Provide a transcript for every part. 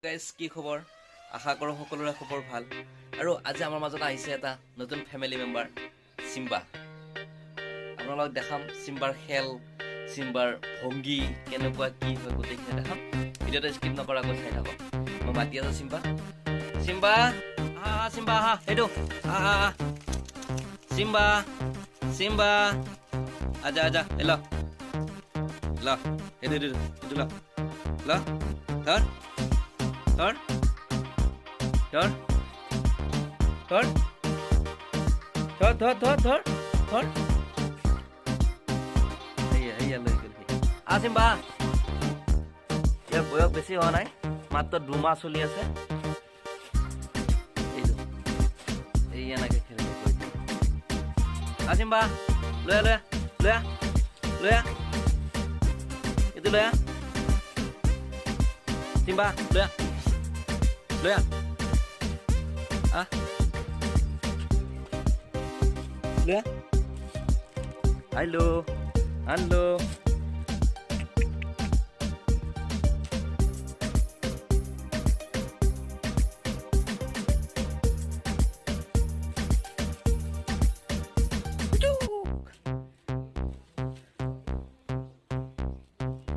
Guys, কি খবৰ? আশা কৰোঁ সকলোৰে খবৰ ভাল। আৰু আজি আমাৰ মাজত আহিছে এটা নতুন ফেমিলি মেম্বাৰ চিম্বা। আপোনালোকক দেখাম চিম্বাৰ খেল, চিম্বাৰ ভংগী কেনেকুৱা কি হয়, গোটেইখিনি দেখাম। ভিডিঅ'টো স্কিপ নকৰাকৈ চাই থাকক। মই মাতি আছোঁ চিম্বা। চিম্বা, আহা আহা, চিম্বা আহা, এইটো আহা আহা, চিম্বা চিম্বা, আজা আজা, এই ল ল, এইটো এইটো এইটো ল ল, ধৰ ধৰ ধৰ ধৰ ধৰ ধৰ ধৰ ধৰ ধৰ, সেয়া সেয়া লৈ গ'ল সি। আহ চিম্বা। ইয়াৰ বয়স বেছি হোৱা নাই, মাত্ৰ 2 মাহ চলি আছে। এইটো এই এনেকে খেলিব। আহ চিম্বা, লৈ আহ, লৈ আহ, লৈ আহ, লৈ আহ, এইটো লৈ আহ। চিম্বা, লৈ আহ, লৈ আহ, আহ, লৈ আহ। হেল্ল' হেল্ল',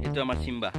এইটো আমাৰ চিম্বা।